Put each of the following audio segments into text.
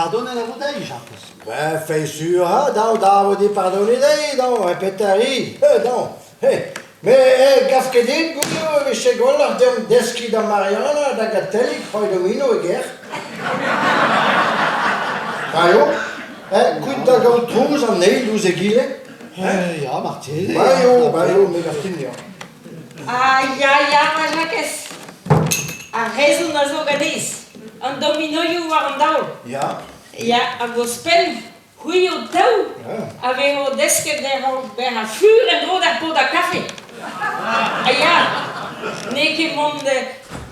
Pardonet a vo dezhi, Jakez. Ben, feiz sur, ha, dav, dav eo dit pardoniñ dezhi, dav, ha petra 'ri, dav. He, me eh, gav ket din goude e vije gwelloc'h deomp deskiñ da Mariana da Gatellig c'hoari domino e gêr. Pa eo, eh, kuit da gaout trouz an eil ouzh egile. Eh, ya, marteze. Ba eo, ba eo, me gav din ya. Ah ya, ya, ma Jakez. Ar rezon a zo ganez. An dominoioù war an daol. Ya. Ya, hag ouzhpenn, c'hwi ho taou a vezo desket dezhañ bezañ fur en-dro d'ar pod ha kafe. Ah ya, n'eo ket mont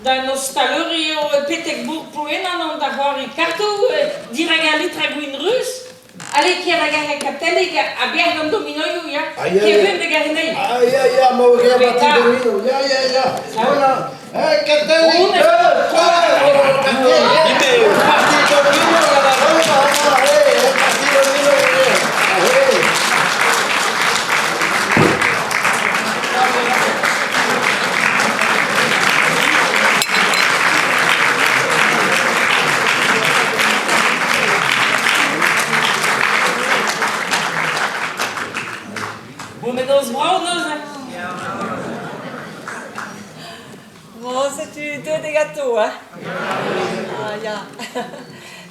d'an ostaleri eo betek bourk Plouenan da c'hoari kartoù dirak al litr a gwin ruz. Allez, kêr hag ar Katellig ha bec'h d'an dominoioù, ya. Ah, ya, Kêr ya. da gareneiñ. Ah, ya, ya, ma oa parti domino. Ya, ya, ya. Voilà. Eh, Katellig, deux, trois, Katellig. Parti domino, là, là, là, là, eh, parti domino, eh. Bon, met noz brav neuze. Bon, setu deuet e ganto, hein Ah ya.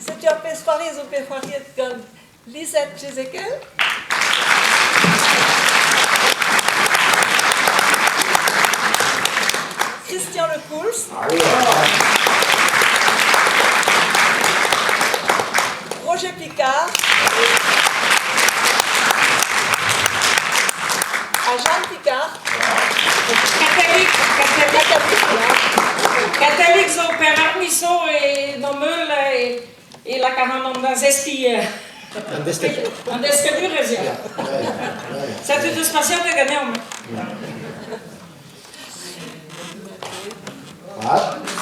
Setu ar pezh c'hoari zo bet c'hoariet gant Lisette Jezekel. Christian Le Coulz. Roger Picard. Ha Jeanne Picard. Katolik, katolik, katolik zo pevar miz zo e d'an meul e E laka ac'hanomp da zeskiñ An deskadurezh. An deskadurezh, ya. Setu deus pasianted ganeomp. Ah.